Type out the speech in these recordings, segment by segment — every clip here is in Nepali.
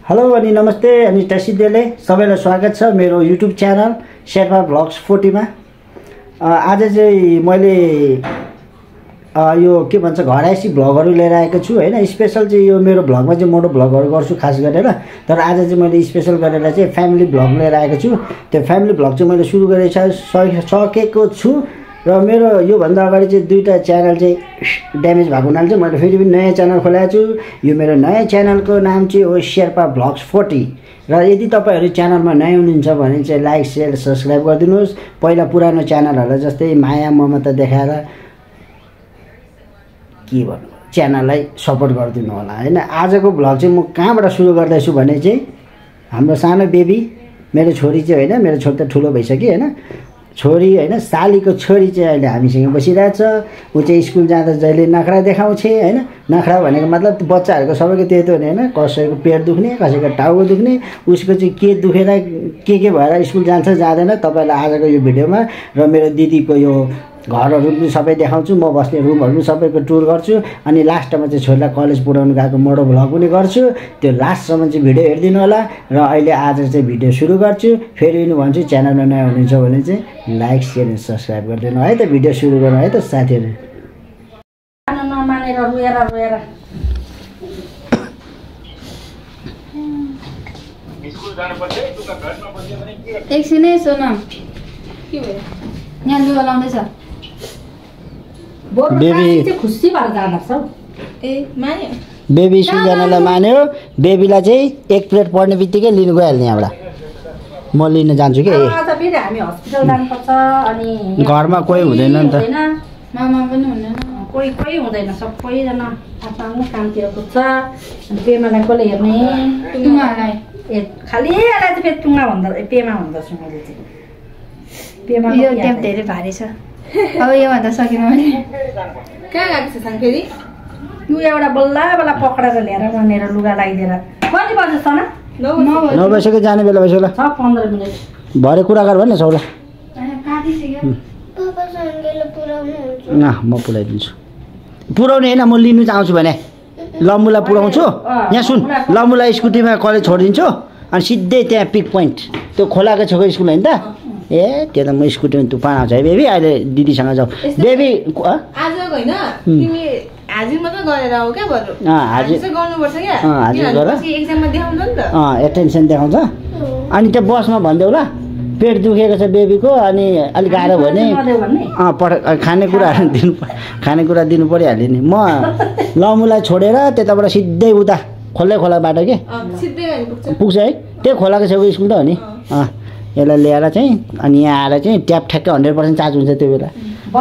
हेलो अनि नमस्ते अनि टसिदेले सबैलाई स्वागत छ मेरो युट्युब च्यानल शेर्पा भ्लग्स 40 मा। आज चाहिँ मैले यो के भन्छ घर आइसी भ्लगहरु लिएर आएको छु हैन। स्पेशल चाहिँ यो मेरो भ्लगमा चाहिँ मोटो भ्लगहरु गर्छु खास गरेर, तर आज चाहिँ मैले स्पेशल गरेर चाहिँ फ्यामिली भ्लग लिएर आएको छु। त्यो फ्यामिली भ्लग चाहिँ मैले सुरु सकेको छु र मेरो यो भन्दा अगाडि चाहिँ दुईटा च्यानल चाहिँ ड्यामेज भएको हुनाले चाहिँ मैले फेरि पनि नयाँ च्यानल खोलेको छु। यो मेरो नयाँ च्यानलको नाम चाहिँ हो शेर्पा भ्लग्स 40 र यदि तपाईहरु च्यानलमा नयाँ हुनुहुन्छ भने चाहिँ लाइक शेयर सब्स्क्राइब गरिदिनुस्। पहिला पुरानो च्यानलहरुलाई जस्तै माया ममता देखाएर के भन्नु च्यानललाई सपोर्ट गरिदिनु होला हैन। आजको भ्लग चाहिँ म कहाँबाट सुरु गर्दै छु भने चाहिँ हाम्रो सानो बेबी मेरो छोरी चाहिँ हैन, मेरो छोरी त ठुलो भइसक्यो हैन, छोरी हैन सालीको छोरी चाहिँ अहिले हामीसँग बसिरहेछ। उ चाहिँ स्कुल जाँदा जहिले नखरा देखाउँछ हैन। नखरा भनेको मतलब बच्चाहरुको सबैको त्यही त हो नि हैन, कसैको पेट दुख्ने कसैको टाउको दुख्ने, उसको चाहिँ के दुखेर के भएर स्कुल जान्छ जाँदैन तपाईलाई आजको यो भिडियोमा र मेरो दिदीको यो घरहरु पनि सबै देखाउँछु। म बस्ने रुमहरु पनि सबैको टुर गर्छु अनि लास्टमा चाहिँ छोरीलाई कलेज पुर्याउन गएको मोटो भ्लग पनि गर्छु। त्यो लास्टसम्म चाहिँ भिडियो हेर्दिनु होला र अहिले आज चाहिँ भिडियो सुरु गर्छु। फेरि पनि भन्छु च्यानलमा नयाँ हुनुहुन्छ भने चाहिँ लाइक शेयर र सब्स्क्राइब गरिदिनु है त। भिडियो सुरु गर्नु है त साथीहरु। नमानेर रोएर स्कुल जानुपर्छ तुका घरमा बस्यो भने के एकछिनै सोना के भयो यहाँ लुगा लाउँदैछ बेबी चाहिँ खुसी भएर जाँदा छ ए मान्यो बेबी स्कुल जानलाई मान्यो। बेबीलाई चाहिँ एक प्लेट पर्ने बित्तिकै लिनु गइहाल्ने यहाँबाट म लिन जान्छु के। आज फेरि हामी हस्पिटल जानुपर्छ अनि घरमा कोही हुँदैन नि त, मामा पनि हुँदैन, कोही हुँदैन, सबैजना आफ्नो कामतिर पुग्छ। अनि पेमालाई कसले हेर्ने टुङ्गालाई ए खाली यसलाई चाहिँ फेरि टुङ्गा भन्दा पेमा भन्दछु मैले चाहिँ पेमा यो ट्याप धेरै भारी छ। अब यो भन्दा सकिन मैले कहाँ गएको छ फेरि यो एउटा बल्ल पक्रेर ल्याएर भनेर लुगा लगाइदिएर कति बजे छ न 9 बजेको जाने बेला भइसक्यो ल। 15 मिनेट भरे कुरा गर भन्न सौला काटिसक्यो पापा सँगले पुराउनु हुन्छ न म पुराइदिन्छु। पुराउने हैन म लिनु चाहिँ आउँछु भने लम्बुलाई पुराउँछु। यहाँ सुन लम्बुलाई स्कुटीमा कलेज छोडिदिन्छु अनि सिधै त्यहाँ पिक पोइन्ट त्यो खोलाको छेउको स्कुल हैन त। ए त्यो त म स्कुटीमा तुफान आउँछ है बेबी। अहिले दिदीसँग जाऊ बेबी। आज हैन तिमी हाजिर मात्र गरेर आऊ के बरु हाजिर चाहिँ गर्नुपर्छ के हाजिर गर एक्जाममा देखाउँछ नि त। एटेन्सन देखाउँछ अनि त्यो बसमा भन्देऊ ल पेट दुखेको छ बेबीको अनि अलिक गाह्रो भने खानेकुरा दिनु परिहाल्यो नि। म लमुलाई छोडेर त्यताबाट सिधै उता खोल्दै खोला बाटो के पुग्छ है, त्यही खोलाको छेउको स्कुल त हो नि। यसलाई ल्याएर चाहिँ अनि यहाँ आएर चाहिँ ट्याप ठ्याक्कै 100% चार्ज हुन्छ त्यो बेला। हो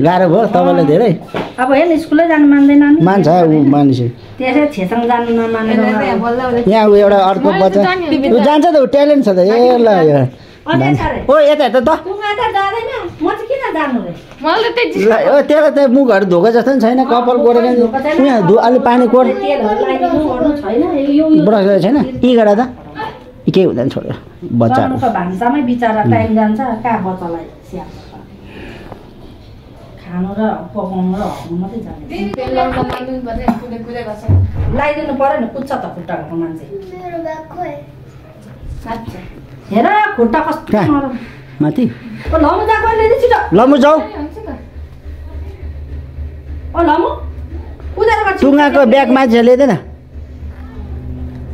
गाह्रो भयो तपाईँलाई धेरै। अब हेर्न स्कुलै जानु मान्दैन नि मान्छ ऊ मानिस त्यसै छेसङ जानु नमानेर यहाँ ऊ एउटा अर्को बच्चा ऊ जान्छ त ऊ ट्यालेन्ट छ त। ए ल ओ यता हेर्दा त तेरो त मुखहरू धोको जस्तो नि छैन, कपाल कोरेर यहाँ अलि पानी कोर ब्रस गरेको छैन यी गरा त केही हुँदैन छोडेर बच्चाहरू भान्सामै बिचारा टाइम जान्छ कहाँ बच्चालाई स्याहार्छ खानु र पकाउनु र हग्नु मात्रै जान्छ। लगाइदिनु पर्यो नि पुच्छ त खुट्टा भएको मान्छे हेर खुट्टा कस्तो माथि लमु जाको ल्याइदिनु छिटो लमु जाऊ ओ लमु उधार टुङ्गाको ब्याग माथि ल्याइदेन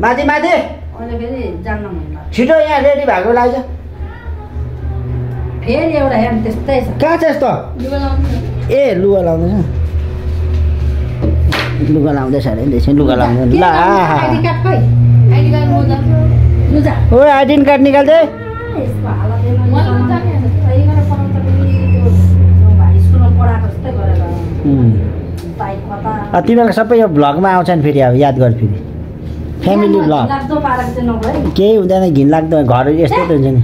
माथि माथि अहिले फेरि जान्न मन छिटो यहाँ रेडी भएको लाग्छ। फेरि एउटा हेर्नु त्यस्तै छ कहाँ छ यस्तो ए लुगा लाउँदैछ लुगा लाउँदैछ अरे त्यसै लुगा लाउँदैन ल ओ आइडेन्ट कार्ड निकाल्दै तिमीहरूको सबै यो भ्लगमा आउँछन् फेरि अब याद गर फेरि फ्यामिली भ्लग केही हुँदैन घिनलाग्दो घर यस्तो त हुन्छ नि।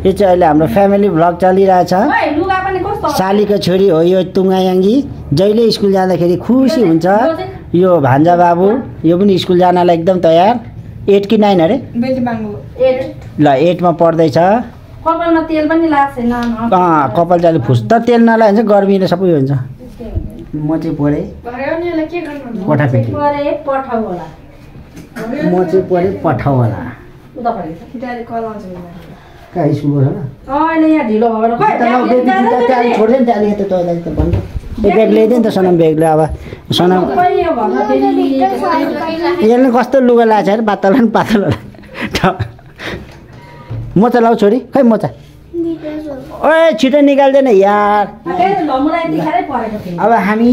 यो चाहिँ अहिले हाम्रो फ्यामिली भ्लग चलिरहेछ। सालीको छोरी हो यो तुङ्गायाङ्गी, जहिले स्कुल जाँदाखेरि खुसी हुन्छ। यो भान्जा बाबु यो पनि स्कुल जानलाई एकदम तयार। 8 कि 9 अरे ल 8 मा पढ्दैछ। कपालमा तेल पनि लाग्छ न कपाल चाहिँ फुस्ता तेल नलाए भने चाहिँ गर्मीले सबै हुन्छ। म चाहिँ पढेँ के गर्नु कोठापेटी परे पठाउ होला म चाहिँ पढेँ पठाउला उता परेछ डाइरेक्ट कल आउँछ कहाँ स्कुल हो र अहिले यहाँ ढिलो भयो खै त्यहाँ छोड्दैन त्यहाँ अलिकति तँलाई त भन्नु त्यो ब्याग ल्याइदियो नि त सनम ब्यागले अब सनम यसले कस्तो लुगा लाछ अरे पातला न पातला मोचा लाऊ छोरी खै मोचा ओए छिटो निकाल्दैन यार अब हामी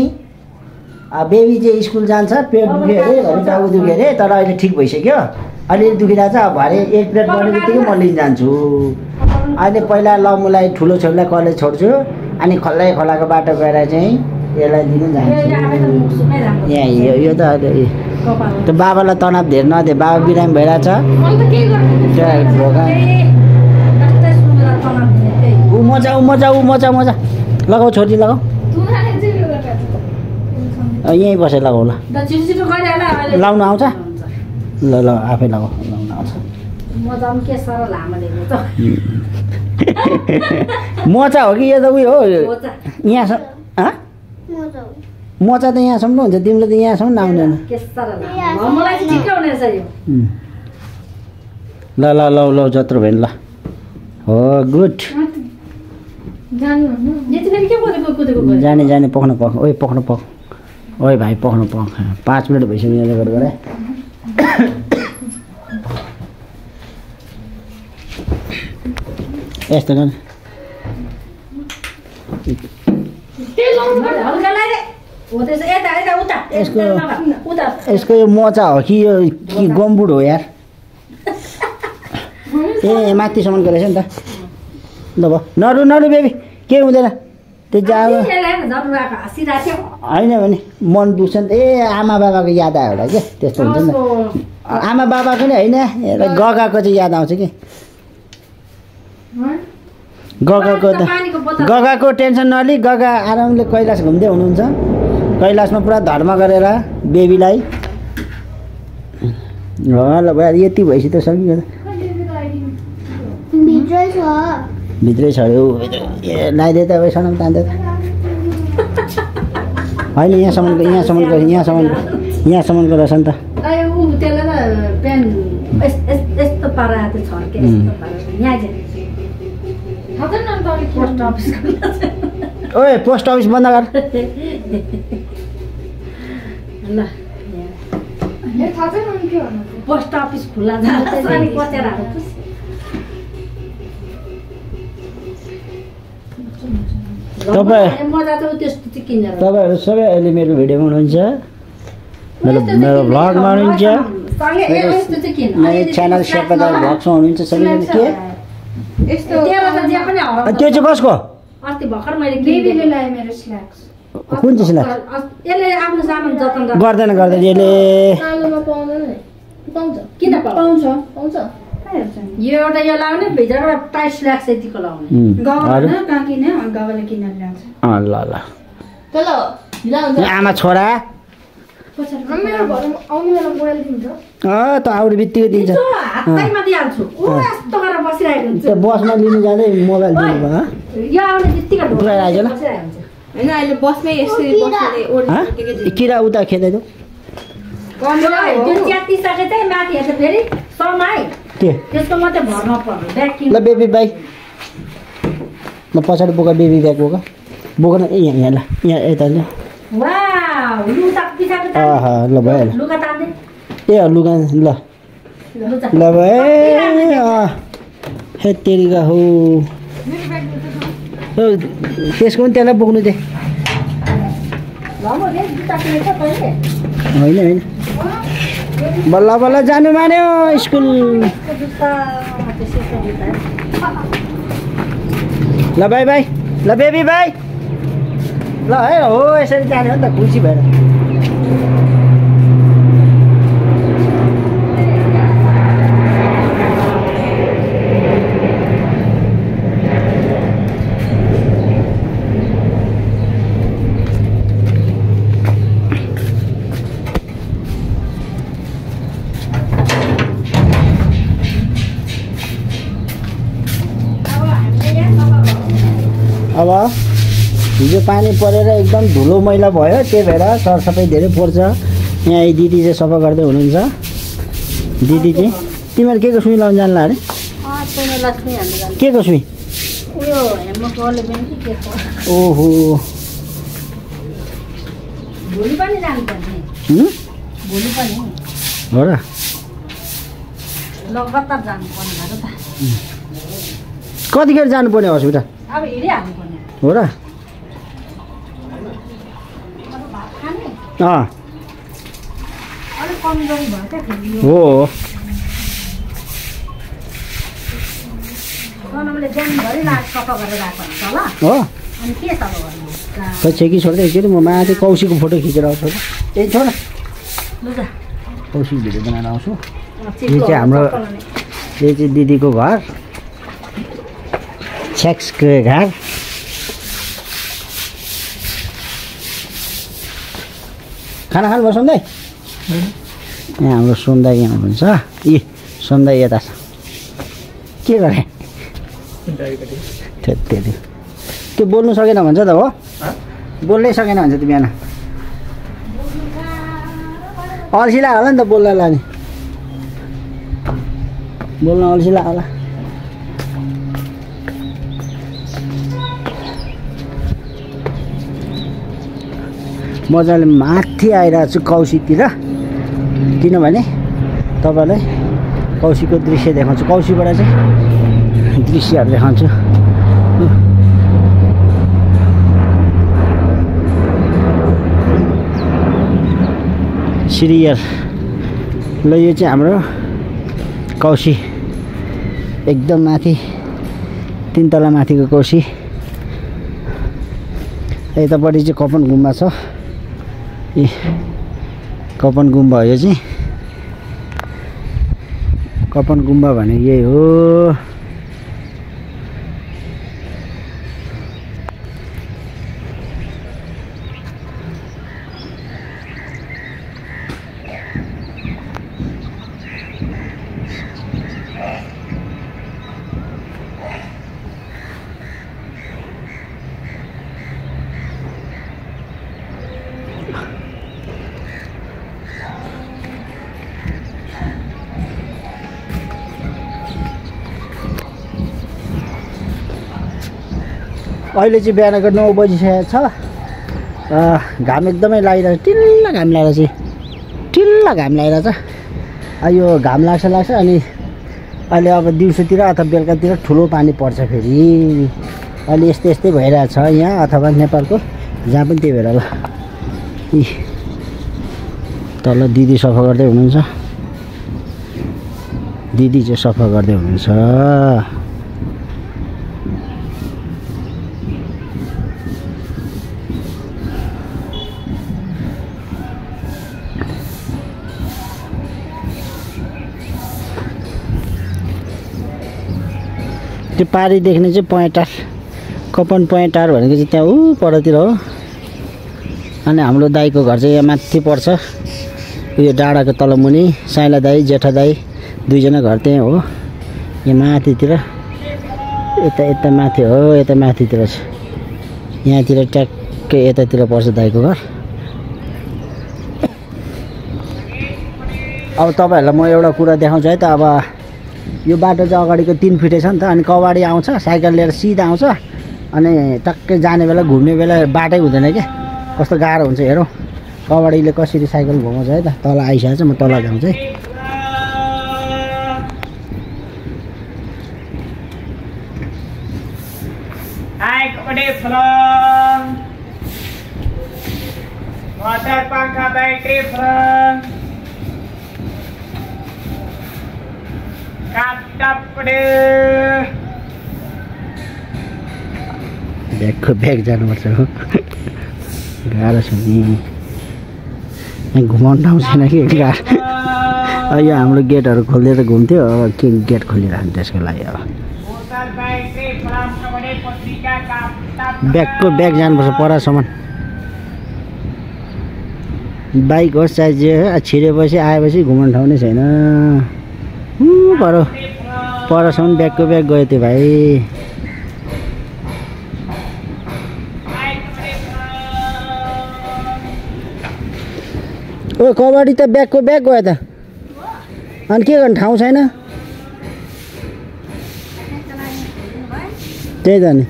बेबी चाहिँ स्कुल जान्छ पेट दुख्यो अरे घरि टाउको दुख्यो अरे तर अहिले ठिक भइसक्यो अलिअलि दुखिरहेको छ अब भरे 1 प्लेट बढ्ने बित्तिकै म लिन जान्छु अहिले पहिला लमुलाई ठुलो छोरीलाई कलेज छोड्छु अनि खल्लै खोलाको बाटो गएर चाहिँ यसलाई लिनु जान्छु यहाँ यो त अहिले त्यो बाबालाई तनाव धेर नदे बाबा बिरामी भइरहेछ ऊ मजा लगाऊ छोरी लगाऊ यहीँ बसेर लगाऊ ल लाउनु आउँछ ल ल आफै लगाऊ लाउनु आउँछ मोचा हो कि यो त उयो हो यहाँसम्म मोचा त यहाँसम्म हुन्छ तिमीले त यहाँसम्म आउँदैन ल ल लौ लौ जत्रो भयो ल हो गुड जाने पक्नु पक ओइ पक्नु पक ओइ भाइ पक्नु पक 5 मिनट भइसक्यो यहाँले गरेर यस्तो गर्न यसको यो मोचा हो कि यो कि गम्बुड हो यार ए माथिसम्म गरेछ नि त ल भयो नरु बेबी के हुँदैन त्यो जाब होइन भने मन दुख्छ नि त ए आमा बाबाको याद आयो होला क्या त्यस्तो हुन्छ नि त आमा बाबाको नि होइन गगाको चाहिँ याद आउँछ कि गगाको टेन्सन नलि गगा आरामले कैलाश घुम्दै हुनुहुन्छ कैलाशमा पुरा धर्म गरेर बेबीलाई ल भयो यति भएपछि त सकियो भित्रै छ अरे लगाइदियो त अब सनम तान्दै त होइन यहाँसम्मको रहेछ नि त ओए पोस्ट अफिस बन्द गर पोस्ट अफिस खुल्ला तपाईँहरू सबै अहिले मेरो भिडियोमा हुनुहुन्छ मेरो भ्लगमा हुनुहुन्छ मेरो च्यानल शेर्पा दाइ भ्लग्समा हुनुहुन्छ सबैजना के त्यो चाहिँ कसको कुन चाहिँ स्ल्याक्स गर्दैन यसले यो एउटा यो लाउने भित्रबाट टाइट स्ल्याक्स यतिको लाउने आमा छोरा त आउने बित्तिकै दिन्छ बसमा लिनु जाँदै मोबाइल दिनु भयो किरा उता खेदाइदो ल बेबी बाई ल पछाडि बोका बेबी ब्याग बोका न यहाँ ल यहाँ यता ल ल भयो ए लुगा ल भयो हे तेरिका हो त्यसको पनि त्यसलाई बोक्नु दे होइन बल्ल बल्ल जानु मान्यो स्कुल ल बाई बाई ल बेबी बाई ल है हो यसरी जाने हो नि त खुसी भएर अब हिजो पानी परेर एकदम धुलो मैला भयो, त्यही भएर सरसफाइ धेरै पर्छ। यहाँ दिदी चाहिँ सफा गर्दै हुनुहुन्छ। दिदी चाहिँ तिमीहरू के को सुई लाउनु जान्ला अरे? के को सुई? ओहो हो र? कतिखेर जानुपर्ने हस्पिटल? हो र? हो खै छेकी छोड्दै एकचोटि म माथि कौशीको फोटो खिचेर आउँछु। यही छोड कौशी भिडियो बनाएर आउँछु। यो चाहिँ हाम्रो यो चाहिँ दिदीको घर, छेक्सको घर। खाना खानुभयो सन्दै? यहाँ हाम्रो सन्दै यहाँ हुन्छ। यी सन्दै यता छ। के गरे? त्यति त्यो बोल्नु सकेन भन्छ त हो? बोल्नै सकेन भन्छ त बिहान। अल्छी लाग्यो होला नि त बोल्न लाने। बोल्न अल्छी लाग्यो होला। मजाले माथि आइरहेको छु कौशीतिर, किनभने तपाईँलाई कौशीको दृश्य देखाउँछु। कौशीबाट चाहिँ दृश्यहरू देखाउँछु। सिरियल ल यो चाहिँ हाम्रो कौशी, एकदम माथि 3 तला माथिको कौशी। यतापट्टि चाहिँ कपन गुम्बा छ। ए कपन गुम्बा हो यो चाहिँ। कपन गुम्बा भने यही हो। अहिले चाहिँ बिहानको 9 बजिसकेको छ। घाम एकदमै लागिरहेछ, टिल्ला घाम लागिरहेछ, टिल्ला घाम लागिरहेछ। यो घाम लाग्छ अनि अहिले अब दिउँसोतिर अथवा बेलुकातिर ठुलो पानी पर्छ फेरि। अहिले यस्तै भइरहेछ यहाँ अथवा नेपालको जहाँ पनि त्यही भएर होला। तल दिदी सफा गर्दै हुनुहुन्छ। दिदी चाहिँ सफा गर्दै हुनुहुन्छ। त्यो पारी देख्ने चाहिँ पोइन्टार, कपन पोइन्टार भनेको चाहिँ त्यहाँ ऊ परतिर हो। अनि हाम्रो दाईको घर चाहिँ यहाँ माथि पर्छ, यो डाँडाको तलमुनि। साइला दाई जेठा दाई दुईजना घर त्यहीँ हो। यहाँ माथितिर यता माथि हो, यता माथितिर छ। यहाँतिर ट्याक्कै यतातिर पर्छ दाईको घर। अब तपाईँहरूलाई म एउटा कुरा देखाउँछु है त। अब यो बाटो चाहिँ अगाडिको 3 फिटे छ नि त। अनि कबाडी आउँछ, साइकल लिएर सिधा आउँछ, अनि टक्कै जाने बेला घुम्ने बेला बाटै हुँदैन क्या। कस्तो गाह्रो हुन्छ हेरौँ कबाडीले कसरी साइकल घुमाउँछ है त। तल आइसकेको छ, म तल जाउँछु है। ब्यागको ब्याग जानुपर्छ हो, गाह्रो छ नि। यहाँ घुमाउनु ठाउँ छैन कि गाह्रो। यो हाम्रो गेटहरू खोलिदिएर घुम्थ्यो, अब के गेट खोलिरहनु त्यसको लागि। अब ब्यागको ब्याग जानुपर्छ परसम्म। बाइक होस् चाहे जे छिरेपछि आएपछि घुमाउनु ठाउँ नै छैन। परसम्म ब्यागको ब्याग गयो त्यो भाइ। ओ कबड्डी त ब्यागको ब्याग गयो त अनि के गर्नु ठाउँ छैन त्यही त नि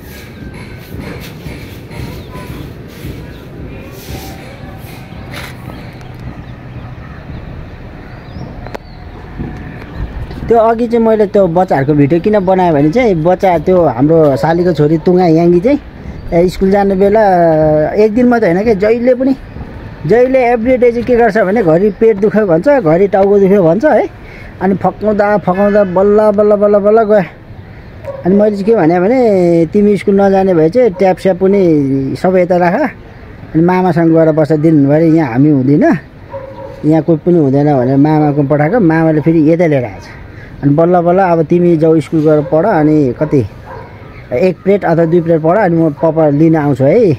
त्यो अघि चाहिँ मैले त्यो बच्चाहरूको भिडियो किन बनाएँ भने चाहिँ बच्चा त्यो हाम्रो सालीको छोरी तुङा याङ्गी चाहिँ स्कुल जाने बेला एक दिन मात्रै होइन कि जहिले एभ्रिडे चाहिँ के गर्छ भने घरि पेट दुख्यो भन्छ घरि टाउको दुख्यो भन्छ है अनि फकाउँदा बल्ल गयो अनि मैले चाहिँ के भने तिमी स्कुल नजाने भए चाहिँ ट्याप स्याप पनि सबै यता राख अनि मामासँग गएर बस्छ दिनभरि यहाँ हामी हुँदैन यहाँ कोही पनि हुँदैन भनेर मामाको पठाएको मामाले फेरि यता लिएर आएछ अनि बल्ल अब तिमी जाऊ स्कुल गएर पढ अनि कति 1 प्लेट अथवा 2 प्लेट पढ अनि म पप्पा लिन आउँछु है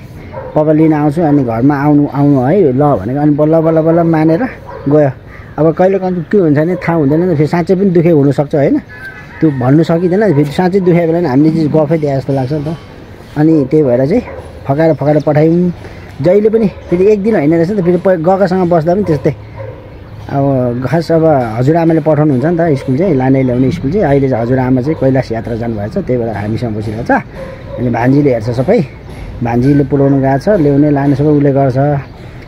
पप्पा लिन आउँछु अनि घरमा आउनु है ल भनेको अनि बल्ल मानेर गयो अब कहिले के हुन्छ भने थाहा हुँदैन नि फेरि साँच्चै पनि दुखे हुनसक्छ होइन त्यो भन्नु सकिँदैन फेरि साँच्चै दुखेको बेला हामीले चाहिँ गफै दिए जस्तो लाग्छ नि त अनि त्यही भएर चाहिँ फकाएर पठायौँ जहिले पनि फेरि एक दिन होइन रहेछ नि त फेरि गएकोसँग बस्दा पनि त्यस्तै अब खास अब हजुरआमाले पठाउनुहुन्छ नि त स्कुल चाहिँ लाने ल्याउने स्कुल चाहिँ अहिले चाहिँ हजुरआमा चाहिँ कैलाश यात्रा जानुभएको छ त्यही भएर हामीसँग बसिरहेको छ अनि भान्जीले हेर्छ सबै भान्जीले पुऱ्याउनु गएको छ ल्याउने लाने सबै उसले गर्छ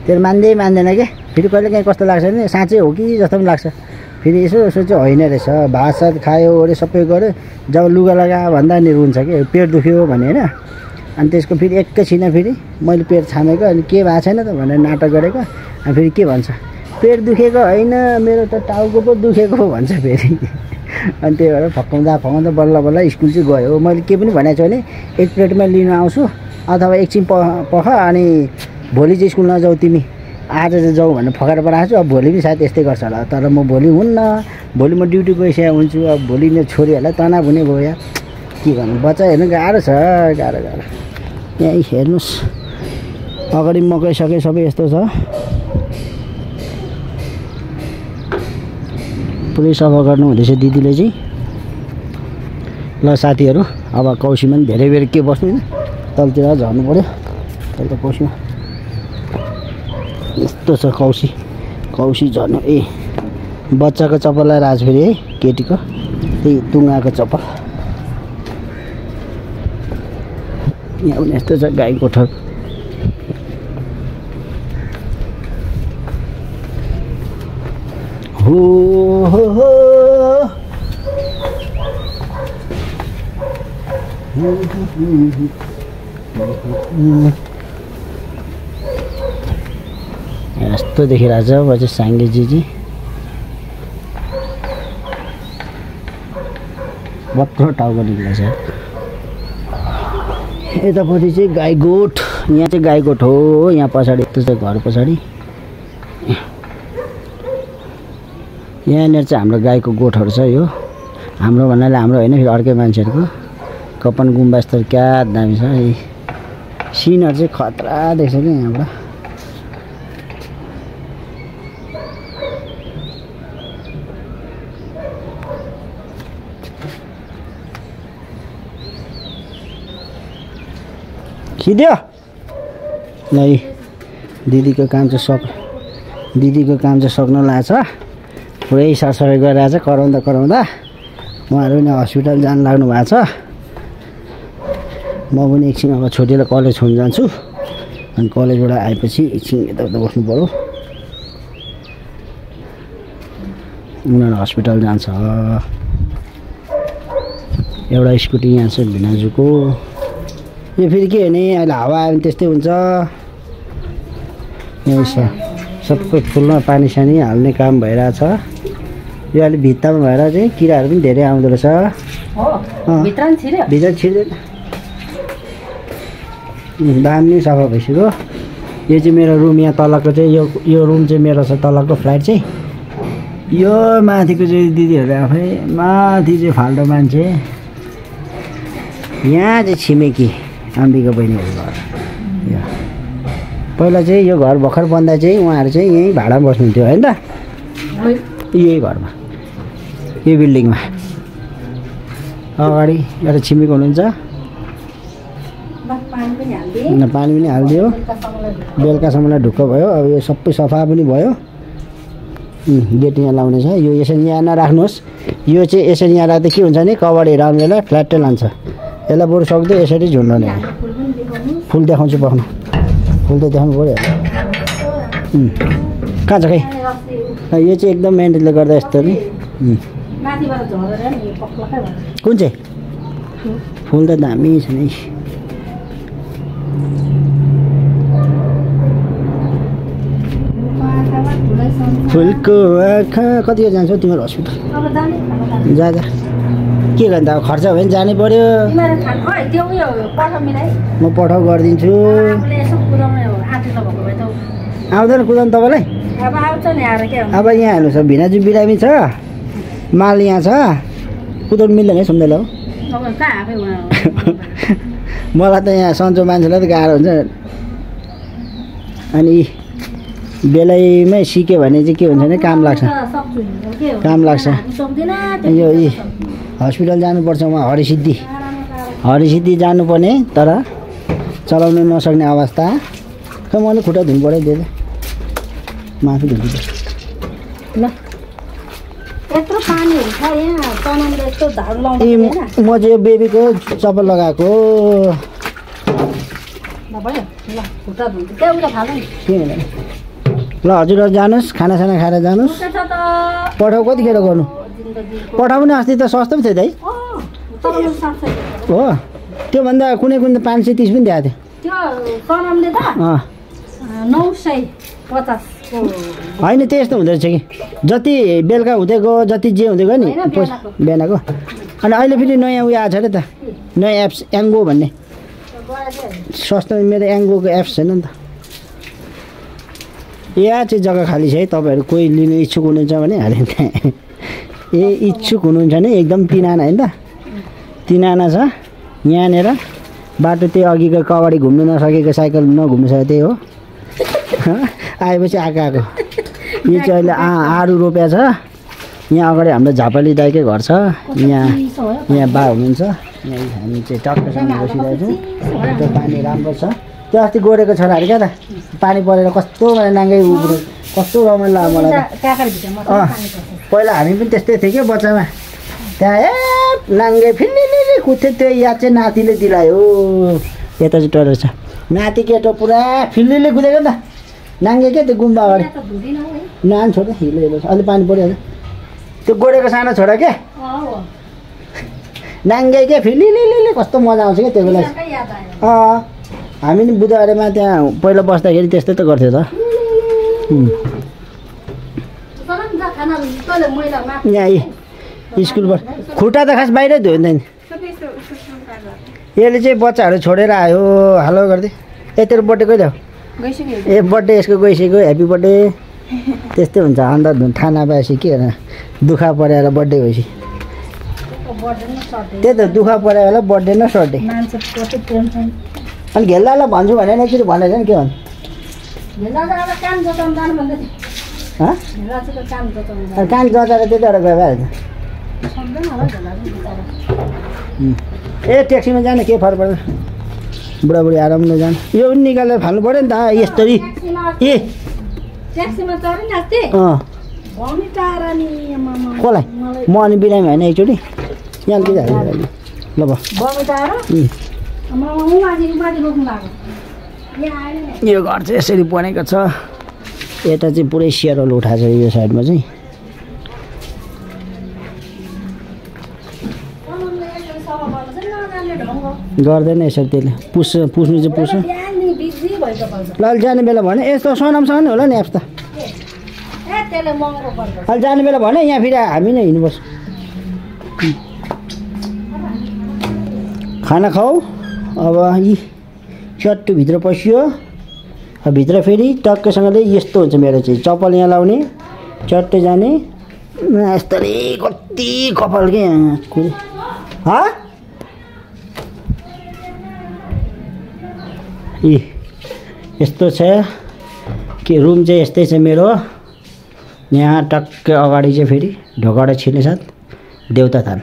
त्यो मान्दैन के फेरि कहिले काहीँ कस्तो लाग्छ भने साँच्चै हो कि जस्तो पनि लाग्छ फेरि यसो चाहिँ होइन रहेछ भात सात खायो ओरे सबै गऱ्यो जब लुगा लगा भन्दा नि रुन्छ कि पेट दुख्यो भने होइन अनि त्यसको फेरि एकैछिन फेरि मैले पेट छामेको अनि के भएको छैन त भनेर नाटक गरेको अनि फेरि के भन्छ पेट दुखेको होइन मेरो त टाउको पो दुखेको भन्छ फेरि अनि त्यही भएर फकाउँदा बल्ल स्कुल चाहिँ गयो मैले के पनि भनेको छु भने 1 प्लेटमा लिन आउँछु अथवा एकछिन पख अनि भोलि चाहिँ स्कुल नजाऊ तिमी आज चाहिँ जाऊ भनेर फकाएर पठाएको छु अब भोलि पनि सायद यस्तै गर्छ होला तर म भोलि हुन्न भोलि म ड्युटी गइसकेको हुन्छु अब भोलि मेरो छोरीहरूलाई तनाव हुने भयो या के गर्नु बच्चा हेर्नु गाह्रो छ गाह्रो यहाँ हेर्नुहोस् अगाडि मकै सकै सबै यस्तो छ पुरै सफा गर्नु हुँदैछ दिदीले चाहिँ ल साथीहरू अब कौशीमा पनि धेरै बेर के बस्नु होइन तलतिर झर्नु पऱ्यो तल कौशीमा यस्तो छ कौशी झर्नु ए बच्चाको चप्पल लगाएर आज फेरि है केटीको त्यही तुङ्गाको चप्पल यहाँ पनि यस्तो छ गाई गोठर हो यस्तो देखिरहेछ अब चाहिँ साङ्गेजी बत्रो टाउको निक्लेछ यतापट्टि चाहिँ गाई गोठ यहाँ चाहिँ गाई गोठ हो यहाँ पछाडि यस्तो चाहिँ घर पछाडि यहाँनिर चाहिँ हाम्रो गाईको गोठहरू छ यो हाम्रो भन्नाले हाम्रो होइन फेरि अर्कै मान्छेहरूको कपन गुम्बा यस्तो क्या दामी छ सिनहरू चाहिँ खतरा देख्छ कि यहाँबाट खिद्यो ल दिदीको काम चाहिँ सक्न लाग्छ पुरै सरसफाइ गरिरहेछ कराउँदा उहाँहरू पनि हस्पिटल जानु लाग्नु भएको छ म पनि एकछिन अब छोरीलाई कलेज छोड्नु जान्छु अनि कलेजबाट आएपछि एकछिन यताउता बस्नु पऱ्यो उनीहरू हस्पिटल जान्छ एउटा स्कुटी यहाँ छ भिनाजुको यो फेरि के भने अहिले हावा आयो भने त्यस्तै हुन्छ यहाँ सबै फुलमा पानी सानी हाल्ने काम भइरहेछ यो अलिक भित्तामा भएर चाहिँ किराहरू पनि धेरै आउँदो रहेछ भित्र छिर्दैन दामी सफा भइसक्यो यो चाहिँ मेरो रुम यहाँ तलको चाहिँ यो रुम चाहिँ मेरो छ तलको फ्ल्याट चाहिँ यो माथिको चाहिँ दिदीहरू आफै माथि चाहिँ फाल्टो मान्छे यहाँ चाहिँ छिमेकी अम्बिका बहिनीहरू घर पहिला चाहिँ यो घर भर्खर बन्दा चाहिँ उहाँहरू चाहिँ यहीँ भाडामा बस्नुहुन्थ्यो होइन त यही घरमा यो बिल्डिङमा अगाडि एउटा छिमेकी हुनुहुन्छ पानी पनि हालिदियो बेलुकासम्मलाई ढुक्क भयो अब यो सबै सफा पनि भयो गेट यहाँ लाउने छ। यो यसरी यहाँ नराख्नुहोस्, यो चाहिँ यसरी यहाँ राख्दा के हुन्छ भने कभरहरू आउने बेला फ्ल्याटै लान्छ। यसलाई बरु सक्दो यसरी झुन्डाउने। फुल देखाउँछु पक्नु, फुल त देखाउनु पऱ्यो। कहाँ छ खै? यो चाहिँ एकदम मेहनतले गर्दा यस्तो नि। कुन चाहिँ फुल त दामी छ नि। फुलको आँखा कतिको जान्छौ तिम्रो हस्पिटल? जा जा, के गर्नु अब खर्च भयो भने जानै पर्यो। म पठाउ गरिदिन्छु। आउँदैन कुदाउनु तपाईँलाई? अब यहाँ हेर्नुहोस्, भिनाजु बिरामी छ, माल यहाँ छ, कुदाउनु मिल्दैन है सुन्दैन हो। मलाई त यहाँ सन्चो मान्छेलाई त गाह्रो हुन्छ। अनि बेलैमै सिक्यो भने चाहिँ के हुन्छ भने काम लाग्छ, काम लाग्छ। यो हस्पिटल जानुपर्छ, उहाँ हरिसिद्धि जानुपर्ने तर चलाउनु नसक्ने अवस्था। खै मैले खुट्टा धुनु पऱ्यो, दिएँ माफी धुन्छु ल। म चाहिँ यो बेबीको चप्पल लगाएको। ल हजुरहरू जानुहोस्, खानासाना खाएर जानुहोस्। पठाउ कतिखेर गर्नु? पठाउ पनि अस्ति त सस्तो पो थियो दाइ हो। त्योभन्दा कुनै कुनै 530 पनि दिएको थियो। होइन त्यस्तो हुँदो रहेछ कि जति बेलुका हुँदै गयो, जति जे हुँदै गयो नि बिहानको। अनि अहिले फेरि नयाँ उयो आएको छ अरे त, नयाँ एप्स एङ्गो भन्ने। सस्तो मेरो एङ्गोको एप्स छैन नि त। यहाँ चाहिँ जग्गा खाली छ है, तपाईँहरू कोही लिनु इच्छुक हुनुहुन्छ भने हाल्यो त्यहाँ। इच्छुक हुनुहुन्छ भने एकदम तिनाना होइन त, तिनाना छ यहाँनिर। बाटो त्यही अघिको कबाडी घुम्नु नसकेको, साइकल नघुम्नु सकेको त्यही हो। आएपछि आएको यो चाहिँ अहिले आरू रोप्या छ। यहाँ अगाडि हाम्रो झापाली दाइकै घर छ। यहाँ बा हुनुहुन्छ। यहाँ हामी चाहिँ टक्कसँग बसिरहेको छौँ। त्यो पानी राम्रो छ। त्यो अस्ति गोडेको छ अरे क्या त, पानी परेर कस्तो नाङ्गै उब्रो, कस्तो रमाइलो लाग्यो मलाई। पहिला हामी पनि त्यस्तै थियो क्या बच्चामा। त्यहाँ नाङ्गे फिल्ली कुद्थ्यो, त्यो याद चाहिँ नातिले दिलायो। यता चाहिँ टरेर छ नाति केटो पुरा फिल्लीले कुदेको नि त, नाङ्गे क्या त्यो गुम्बा अगाडि। नान छोरा हिलो हिलो छ, अलि पानी परिहाल्छ। त्यो गोडेको सानो छोरा क्या नाङ्गे क्या फिल्ली, कस्तो मजा आउँछ क्या त्यो बेला। हामी नि बुधबारेमा त्यहाँ पहिला बस्दाखेरि त्यस्तै त गर्थ्यो त। यहाँ स्कुलबाट खुट्टा त खास बाहिरै धोयो नि। यसले चाहिँ बच्चाहरू छोडेर आयो, हालो गरिदिए। यत्रो बर्थडे कहिले हो? ए बर्थडे यसको गइसक्यो, ह्याप्पी बर्थडे। त्यस्तै हुन्छ अन्त थाहा नपाएपछि के होइन, दुःख परेर बर्थडे भएपछि। त्यही त दुःख पऱ्यो होला बर्थडे न सर्थडे। अनि घेल्दालाई भन्छु भने एकचोटि भनेको नि के भन्नु? कान जचाएर त्यतिबाट गयो भइहाल्छ। ए ट्याक्सीमा जाने के फरक पर्छ, बुढाबुढी आरामले जानु। यो पनि निकालेर फाल्नु पऱ्यो नि त यस्तरी। ए कसलाई? म अनि बिरामी होइन एकचोटि यहाँ के ल भयो। यो घर चाहिँ यसरी बनेको छ। यता चाहिँ पुरै सियरल उठाएको छ यो साइडमा चाहिँ। गर्दैन यसरी त्यसले पुस्नु चाहिँ पुस्नु। ल जाने बेला भने यस्तो सनामसँग नि होला नि एप्स त। अहिले जाने बेला भने यहाँ फेरि हामी नै हिँड्नुपर्छ। खाना खाऊ। अब यी चट्टु भित्र पसियो, भित्र फेरि टक्कसँगले यस्तो हुन्छ मेरो चाहिँ। चप्पल यहाँ लाउने, चट्टै जाने, यस्तरी कति कपाल के यस्तो छ कि रुम चाहिँ यस्तै छ मेरो। यहाँ टक्कै अगाडि चाहिँ फेरि ढोकाबाट छिर्ने साथ देउता थान।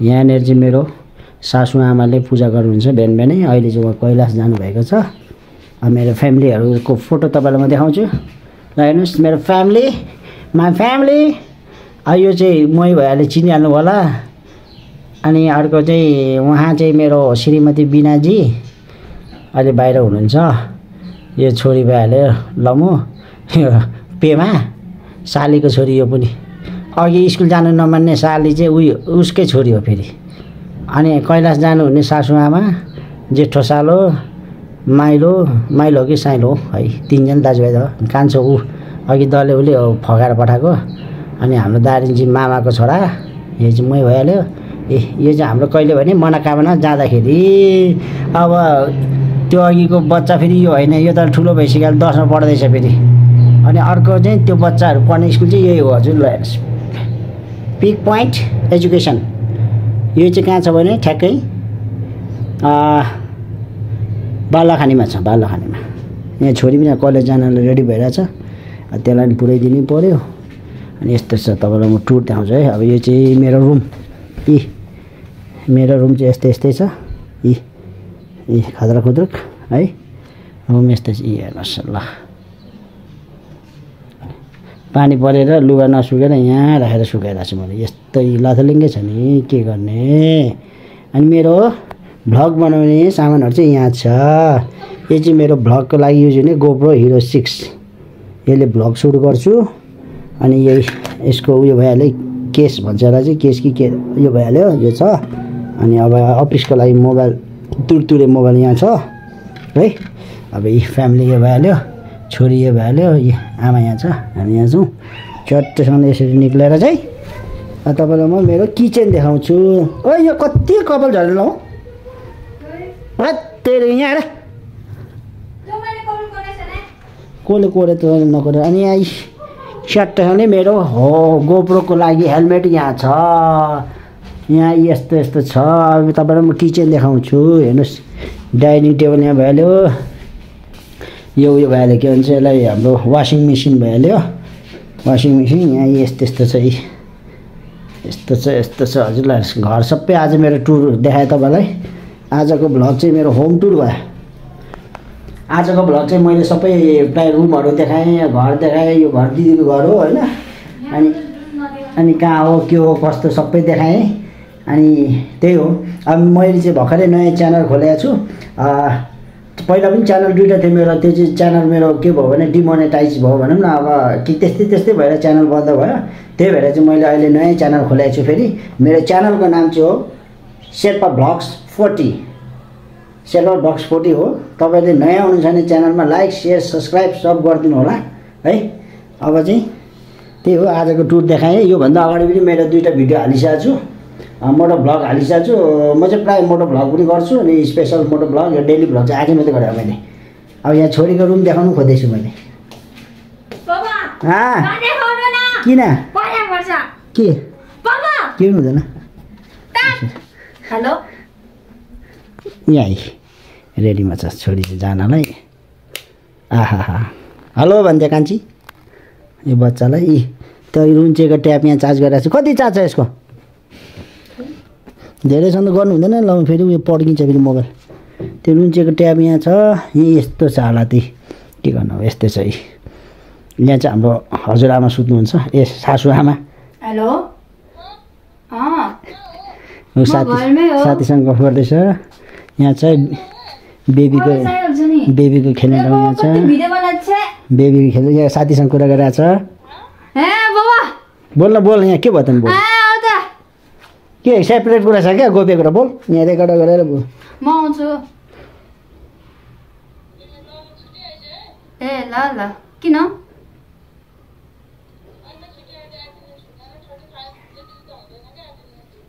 यहाँनिर चाहिँ मेरो सासु आमाले पूजा गर्नुहुन्छ बिहान बिहानै। अहिले चाहिँ उहाँ कैलाश जानुभएको छ। मेरो फ्यामिलीहरूको फोटो तपाईँलाई म देखाउँछु। ल हेर्नुहोस् मेरो फ्यामिली, माई फ्यामिली। यो चाहिँ मै भइहाल्यो चिनिहाल्नु होला। अनि अर्को चाहिँ उहाँ चाहिँ मेरो श्रीमती बिनाजी अहिले बाहिर हुनुहुन्छ। यो छोरी भइहाल्यो लमु, यो पेमा सालीको छोरी। यो पनि अघि स्कुल जानु नमान्ने साली चाहिँ उसकै छोरी हो फेरि। अनि कैलाश जानुहुने सासूआमा, जेठो सालो, माइलो हो कि साइलो हो है, 3 जना दाजुभाइ त। कान्छो ऊ अघि दले उसले फगाएर पठाएको। अनि हाम्रो दारिन्जी मामाको छोरा, यो चाहिँ मै भइहाल्यो। यो चाहिँ हाम्रो कहिले भने मनोकामना जाँदाखेरि अब त्यो अघिको बच्चा फेरि यो होइन, यो त ठुलो भइसक्यो 10मा पढ्दैछ फेरि। अनि अर्को चाहिँ त्यो बच्चाहरू पढ्ने स्कुल चाहिँ यही हो हजुर। ल हेर्नुहोस्, पिक पोइन्ट एजुकेसन। यो चाहिँ कहाँ छ भने ठ्याक्कै बालखानीमा छ, बालखानीमा। यहाँ छोरी पनि कलेज जानलाई रेडी भइरहेछ, त्यसलाई पनि पुऱ्याइदिनु पऱ्यो। अनि यस्तो छ, तपाईँलाई म टुर देखाउँछु है। अब यो चाहिँ मेरो रुम, मेरो रुम चाहिँ यस्तै छ। खतरा खुद्रुक है रुम यस्तै छ। हेर्नुहोस् ल, पानी परेर लुगा नसुकेर यहाँ राखेर सुकाइरहेको छु मैले। यस्तै लथलिङ्गै छ नि, के गर्ने। अनि मेरो भ्लग बनाउने सामानहरू चाहिँ यहाँ छ। यो चाहिँ मेरो भ्लगको लागि युज हुने गोप्रो हिरो 6। यसले भ्लग सुट गर्छु। अनि यही यसको उयो भइहाल्यो, केस भन्छ होला चाहिँ, केस कि के यो भइहाल्यो, यो छ। अनि अब अफिसको लागि मोबाइल, तुरतुरे मोबाइल यहाँ छ है। अब यी फ्यामिली यो भइहाल्यो, छोरी यो भइहाल्यो, आमा यहाँ छ, हामी यहाँ छौँ। चट्टसँग यसरी निक्लेर चाहिँ तपाईँलाई म मेरो किचन देखाउँछु। यो कति कपाल झरेर हौ, तेरो यहाँ आएर कसले कोरे त नकोरे। अनि यहाँ चट्टसँगले मेरो हो गोप्रोको लागि हेलमेट यहाँ छ। यहाँ यस्तो छ। अब तपाईँलाई म किचन देखाउँछु। हेर्नुहोस्, डाइनिङ टेबल यहाँ भइहाल्यो। यो उयो भइहाल्यो, के भन्छ यसलाई, हाम्रो वासिङ मेसिन भइहाल्यो। वासिङ मेसिन यहाँ यस्तो छ, यस्तो छ हजुरलाई। घर सबै आज मेरो टुर देखाएँ तपाईँलाई। आजको भ्लग चाहिँ मेरो होम टुर भयो। आजको भ्लग चाहिँ मैले सबै प्राय रुमहरू देखाएँ, घर देखाएँ। यो घर दिदीको घर हो होइन। अनि कहाँ हो, के हो, कस्तो सबै देखाएँ। अनि त्यही हो। अब मैले चाहिँ भर्खरै नयाँ च्यानल खोलेको छु। पहिला पनि च्यानल 2टा थियो मेरो। त्यो चाहिँ च्यानल मेरो के भयो भने डिमोनेटाइज भयो भनौँ न। अब कि त्यस्तै भएर च्यानल बन्द भयो। त्यही भएर चाहिँ मैले अहिले नयाँ च्यानल खोलेको छु फेरि। मेरो च्यानलको नाम चाहिँ हो शेर्पा भ्लग्स 40। शेर्पा भ्लग्स 40 हो। तपाईँले नयाँ हुनुहुन्छ भने च्यानलमा लाइक, सेयर, सब्सक्राइब सब गरिदिनु होला है। अब चाहिँ त्यही हो, आजको टुर देखाएँ। योभन्दा अगाडि पनि मेरो 2टा भिडियो हालिसकेको छु, मोटो भ्लग हालिसकेको छु। म चाहिँ प्रायः मोटो भ्लग पनि गर्छु। अनि स्पेसल मोटो भ्लग, यो डेली भ्लग चाहिँ आज मात्रै गरेँ मैले। अब यहाँ छोरीको रुम देखाउनु खोज्दैछु मैले। किन के हुँदैन? हेलो, यहीँ रेडीमा छ छोरी चाहिँ जानलाई। आहा हेलो भन्दै कान्छी यो बच्चालाई। त्यो रुन्चेको ट्याप यहाँ चार्ज गरिरहेको छु। कति चार्ज छ यसको? धेरैसँग गर्नु हुँदैन, ल फेरि उयो पड्किन्छ फेरि मोबाइल। त्यो रुन्चेको ट्याब यहाँ छ। यहीँ यस्तो छ हालत, के गर्नु अब यस्तै छ। यहाँ चाहिँ हाम्रो हजुरआमा सुत्नुहुन्छ, सासु आमा। हेलो, साथीसँग गफ गर्दैछ। यहाँ चाहिँ बेबीको खेल्ने ठाउँ यहाँ छ। बेबीको खेल्नु, यहाँ साथीसँग कुरा गरिरहेछ। बोल यहाँ के भयो त बोल। के सेपरेट कुरा छ क्या, गोप्य कुरा बोल। यहाँ रेकर्ड गरेर बोल। म आउँछु। ए ल किन?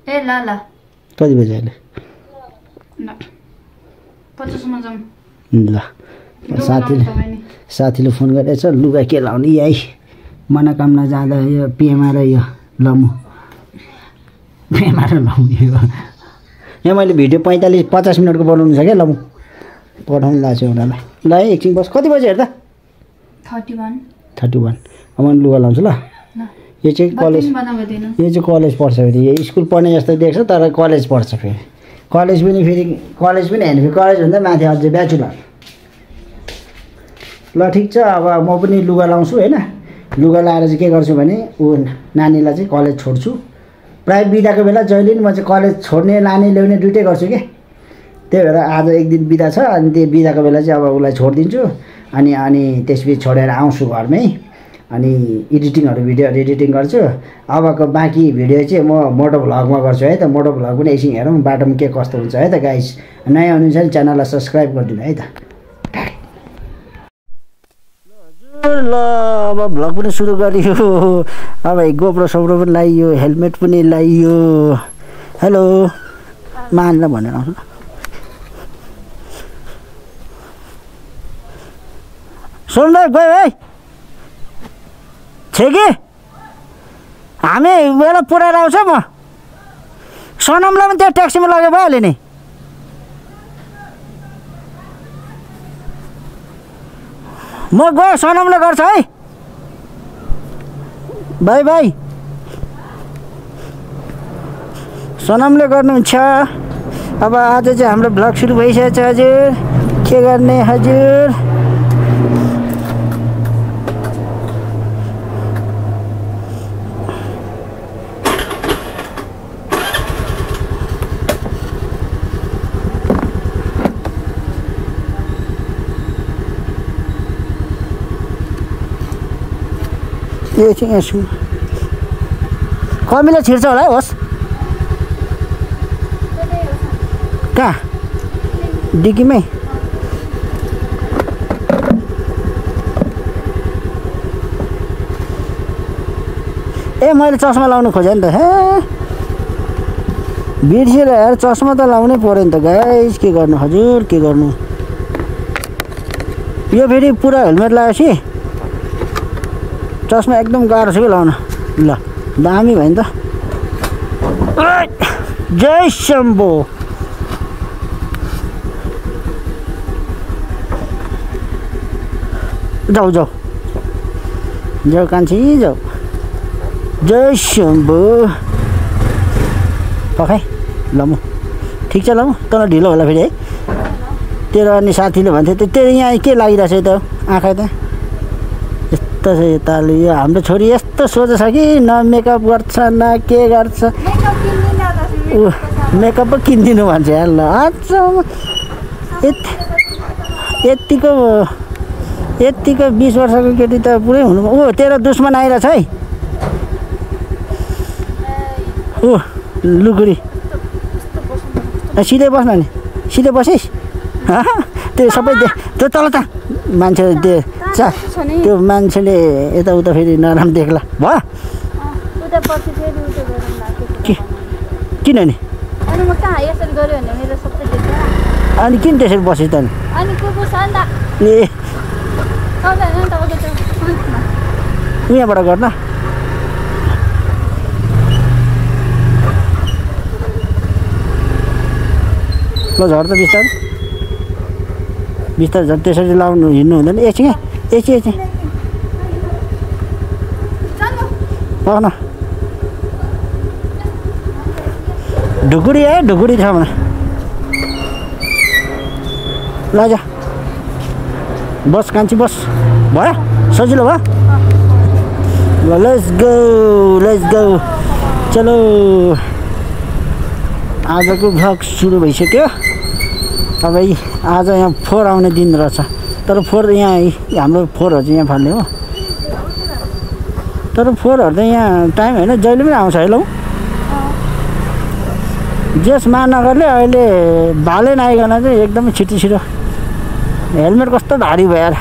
ए ल कति बजी अहिले? 50 जाउँ। ल साथीले फोन गरेछ, लुगा के लाउने यही मनोकामना जाँदा यो पेमा र यो लमु। पेमा र लमु यहाँ मैले भिडियो 45-50 मिनटको बनाउनु छ क्या। लमु पठाउनु लाग्छ उनीहरूलाई। ल है एकछिन बस। कति बजी हेर्दा? 31। अब मैले लुगा लाउँछु ल। यो चाहिँ कलेज पढ्छ फेरि। यो स्कुल पढ्ने जस्तो देख्छ तर कलेज पढ्छ फेरि। कलेज पनि होइन, फेरि कलेज भन्दा माथि अझै ब्याचुलर। ल ठिक छ, अब म पनि लुगा लाउँछु होइन। लुगा लाएर चाहिँ के गर्छु भने ऊ नानीलाई चाहिँ कलेज छोड्छु प्रायः बिदाको बेला जहिले पनि म चाहिँ कलेज छोड्ने लाने ल्याउने दुइटै गर्छु के त्यही भएर आज एक दिन बिदा छ अनि त्यो बिदाको बेला चाहिँ अब उसलाई छोडिदिन्छु अनि त्यसपछि छोडेर आउँछु घरमै अनि एडिटिङहरू भिडियोहरू एडिटिङ गर्छु अबको बाँकी भिडियो चाहिँ म मोटो भ्लगमा गर्छु है त मोटो भ्लग पनि एकछिन हेरौँ बाटोमा के कस्तो हुन्छ है त गाइस नयाँ हुनुहुन्छ भने च्यानललाई सब्सक्राइब गरिदिनु है त ल अब भ्लग पनि सुरु गरियो अब गोप्रो सोप्रो पनि लगाइयो हेलमेट पनि लगाइयो हेलो मानलाई भनेर आउँछ सुन्दै गयो है छ कि हामी बेला पुऱ्याएर आउँछ म सनमलाई पनि त्यो ट्याक्सीमा लगे भइहाल्यो नि म गएँ सनमले गर्छ है बाई बाई सनमले गर्नुहुन्छ अब आज चाहिँ हाम्रो भ्लग सुरु भइसकेको छ हजुर के गर्ने हजुर यो चाहिँ यसो कमिला छिर्छ होला होस् कहाँ डिकीमै ए मैले चस्मा लाउनु खोजेँ नि त हे बिर्सेर यार चस्मा त लाउनै पऱ्यो नि त गाइस के गर्नु हजुर के गर्नु यो फेरि पुरा हेलमेट लगाएपछि चस्मा एकदम गाह्रो छ कि लाउन ल दामी भयो नि त जय शम्भो जाऊ जाऊ जाऊ कान्छी जाऊ जय शम्भो पखाइ ल म ठिक छ ल म तँलाई ढिलो होला फेरि है तेरो अनि साथीले भन्थ्यो तेरो यहाँ के लागिरहेछ त आँखा त यस्तो छ यताले यो हाम्रो छोरी यस्तो सोझो छ कि न मेकअप गर्छ न के गर्छ मेकअप पो किनिदिनु भन्छ यार ल अच्छा यतिको 20 वर्षको केटी त पुरै हुनु ऊ तेरो दुश्मन आइरहेछ है ऊ लुकुरी सिधै बस्न नि सिधै बसिस् त्यो सबै त्यो तल त मान्छे त्यो मान्छेले यताउता फेरि नराम्रो देख्ला भयो किन नि अनि किन त्यसरी बसेँ त नि ए यहाँबाट गर्न ल झर त बिस्तारै झर त्यसरी लाउनु हिँड्नु हुँदैन एकछिन न ढुकुरी है ढुकुरी छ भने ल जा बस कान्छी बस भयो सजिलो भयो ल लेट्स गो चलो आजको भ्लग सुरु भइसक्यो अब आज यहाँ 4 आउने दिन रहेछ तर 4 यहाँ हाम्रो 4हरू चाहिँ यहाँ फाल्ने हो तर 4हरू त यहाँ टाइम होइन जहिले पनि आउँछ है ल जस महानगरले अहिले भाले नआइकन चाहिँ एकदमै छिटो हेलमेट कस्तो भारी भयो यार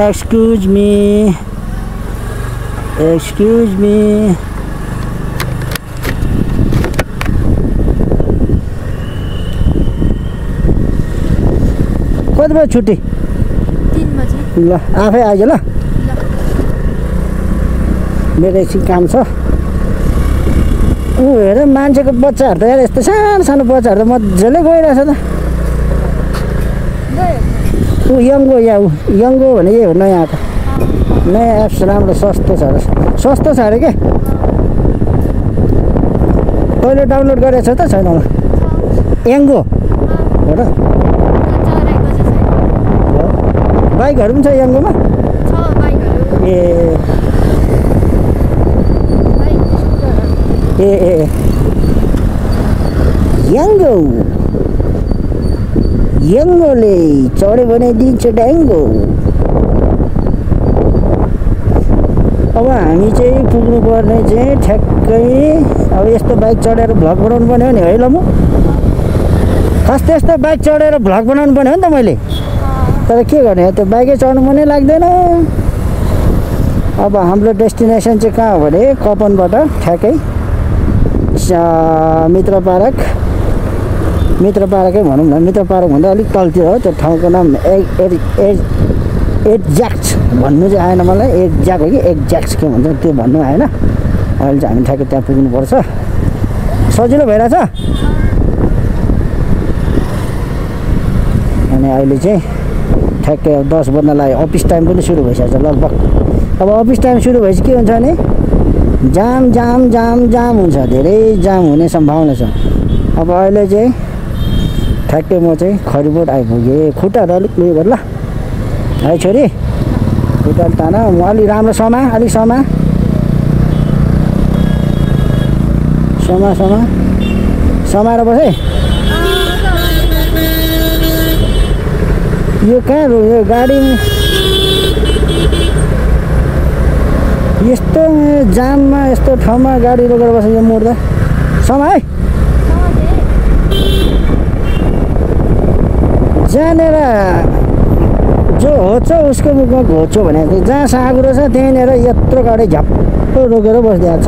एक्सक्युज मी कति बजी छुट्टी 3 बजे ल आफै आइज ल मेरो एकछिन काम छ ऊ हेर मान्छेको बच्चाहरू त यार यस्तो सानो बच्चाहरू त मजाले गइरहेछ त ऊ यङ्गो भने यही हो नयाँ आएको नयाँ एप्स राम्रो सस्तो छ अरे के तैँले डाउनलोड गरेको छ त छैन यङ्गो हो र बाइकहरू पनि छ याङ्गोमा? ए ए ए याङ्गोले चढ्यो भने दिन्छ ड्याङ्गो। अब हामी चाहिँ पुग्नुपर्ने चाहिँ ठ्याक्कै अब यस्तो बाइक चढेर भ्लग बनाउनु पर्ने हो नि है ल म कस्तो यस्तो बाइक चढेर भ्लग बनाउनु पर्ने हो नि त मैले। तर के गर्ने त्यो बाइकै चढ्नु मनै लाग्दैन। अब हाम्रो डेस्टिनेसन चाहिँ कहाँ हो भने कपनबाट ठ्याक्कै मित्र पार्कै भनौँ न। मित्र पार्क भन्दा अलिक तलतिर हो त्यो ठाउँको नाम एक्ज्याक्ट भन्नु चाहिँ आएन मलाई। एक्ज्याक्ट हो कि एक्ज्याक्ट के भन्छ त्यो भन्नु आएन। अहिले चाहिँ हामी ठ्याक्कै त्यहाँ पुग्नुपर्छ। सजिलो भइरहेछ। अनि अहिले चाहिँ ठ्याक्कै 10 बज्न लाग्यो। अफिस टाइम पनि सुरु भइसकेछ लगभग। अब अफिस टाइम सुरु भएपछि के हुन्छ भने जाम हुन्छ। धेरै जाम हुने सम्भावना छ। अब अहिले चाहिँ ठ्याक्कै म चाहिँ खरिबोट आइपुगेँ। खुट्टाहरू अलिक उयो गर ल है छोरी, खुट्टा तान। म अलि राम्रो अलिक समाएर बस है। यो कहाँ यो गाडी यस्तो जाममा यस्तो ठाउँमा गाडी रोकेर बस्छ यो मोड्दा समय जहाँनिर जो होछ उसको मुखमा घोचो भनेको थियो। जहाँ साँगुरो छ त्यहीँनिर यत्रो गाडी झ्याप्प रोकेर बसिदिएको छ।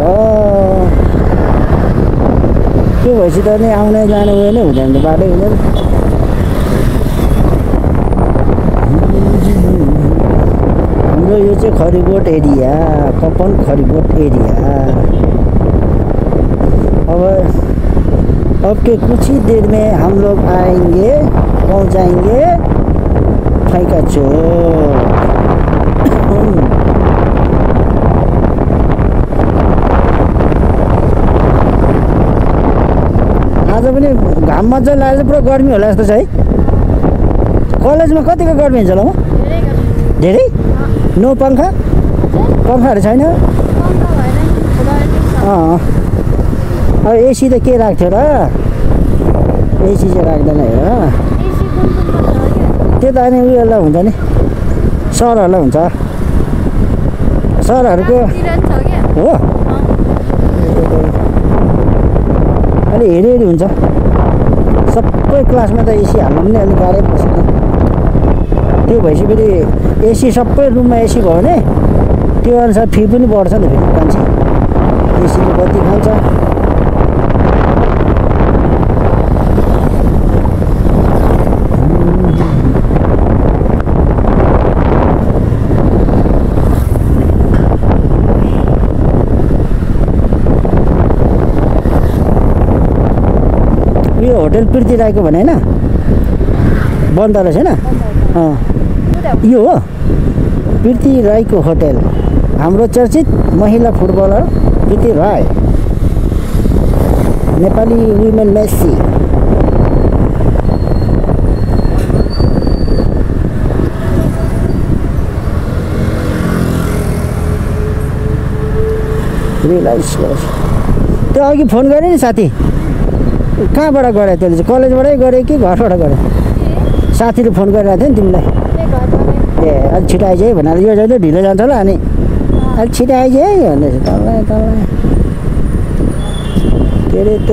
त्यो भएपछि त नि आउने जाने उयो नै हुँदैन बाटै हुँदैन। हाम्रो यो चाहिँ खरिबोट एरिया, कपन खरिबोट एरिया। अब के कुछ ही देर में हम लोग आएंगे, पहुँच जाएंगे फाइका चौक। आज पनि घाम मजा लागेर पुरा गर्मी होला जस्तो छ है। कलेजमा कतिको गर्मी हुन्छ होला? धेरै नो पङ्खाहरू छैन? अब एसी त के राख्थ्यो र? एसी चाहिँ राख्दैन हेर। त्यो त अनि उयोहरूलाई हुन्छ नि सरहरूलाई हुन्छ। सरहरूको हो अलि हेरी हुन्छ। सबै क्लासमा त एसी हाल्नु पनि अलिक गाह्रै पर्छ। त्यो भएपछि फेरि एसी सबै रुममा एसी भयो भने त्यो अनुसार फी पनि बढ्छ नि फेरि। मान्छे एसीले बत्ती खान्छ। यो होटल प्रीति राईको भने होइन बन्द रहेछ होइन? यो हो प्रीति राईको होटल। हाम्रो चर्चित महिला फुटबलर प्रीति राई, नेपाली वुमेन मेस्सी। त्यो अघि फोन गरेँ नि साथी, कहाँबाट गरे त्यसले चाहिँ? कलेजबाटै गरे कि घरबाट गरे? साथीले फोन गरिरहेको थियो नि तिमीलाई। ए अलिक छिटो आइज है भनेर। यो जहिले ढिलो जान्छ होला अनि अलिक छिटो आइज है भनेर तँलाई तेरे त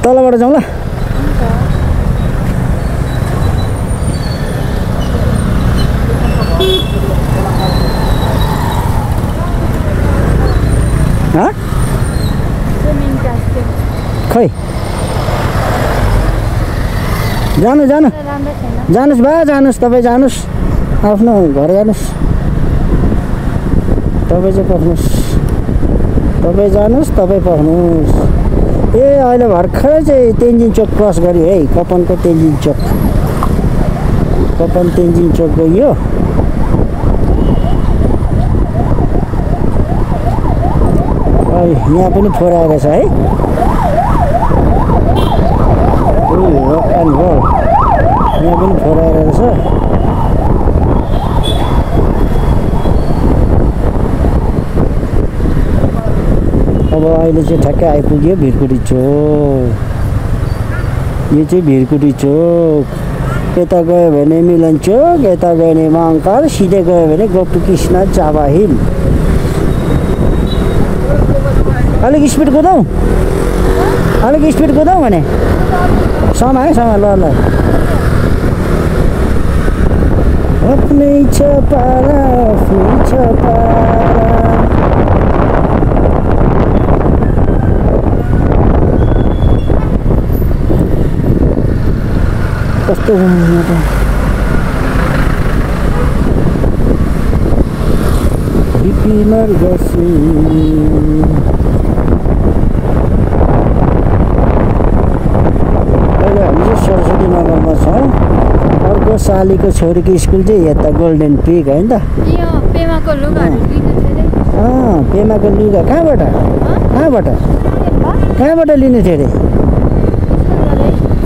तलबाट जाउँ ल। खै जानुहोस् बा, जानुहोस् तपाईँ, जानुहोस् आफ्नो घर जानुहोस्। तपाईँ चाहिँ पर्नुहोस्, तपाईँ जानुहोस्, तपाईँ पर्नुहोस्। ए अहिले भर्खरै चाहिँ तेन्जिङ चोक क्रस गऱ्यो है। कपनको तेन्जिङ चोक, कपन तेन्जिङ चोक गयो। यहाँ पनि फोहोर आएको छ है। rock and roll। यहाँ पनि फोहोर आएर रहेछ। अब अहिले चाहिँ ठ्याक्कै आइपुग्यो भिरकुटी चोक। यो चाहिँ भिरकुटी चोक। यता गयो भने मिलन चोक, यता गयो भने मङ्कर, सिधै गयो भने गोपीकृष्ण जाभा हिल। अलिक स्पिड कुदाउँ, अलिक स्पिड कुदाउँ भने समय ल ल। आफ्नै छ पारा, आफ्नै छ पारा। कस्तो बिपी मर्गसी। अहिले हामी चाहिँ सरस्वती नगरमा छौँ। अर्को सालीको छोरीको स्कुल चाहिँ यता गोल्डन पिक होइन त। पेमाको लुगाहरू पेमाको लुगा कहाँबाट लिनु थियो अरे?